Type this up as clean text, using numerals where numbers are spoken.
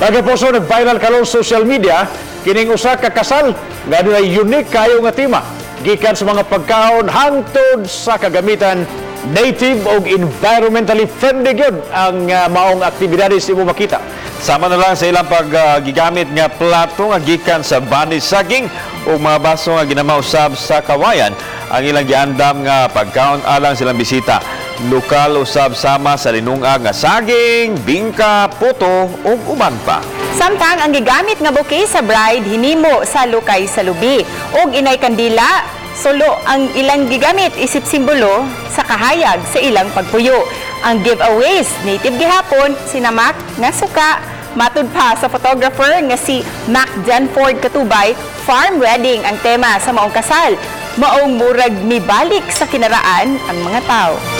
Tagapuso, nag-viral karon social media kining usa ka kasal nga adunay unique kayo nga tema. Gikan sa mga pagkaon hangtod sa kagamitan, native og environmentally friendly gyud ang maong aktibidades imo makita. Sama na lang sa ilang paggigamit nga plato nga gikan sa bani saging ug mga baso nga ginama usab sa kawayan ang ilang giandam nga pagkaon alang silang bisita. Lokal usab sama sa linungag nga saging, bingka, puto ug uban pa. Samtang ang gigamit nga bouquet sa bride hinimo sa lukay sa lubi ug inay kandila, sulo ang ilang gigamit isip simbolo sa kahayag sa ilang pagpuyo. Ang giveaways native gihapon, sinamak nga suka. Matud pa sa photographer nga si Mac Denford Katubay, farm wedding ang tema sa maong kasal. Maong murag mibalik sa kinaraan ang mga tao.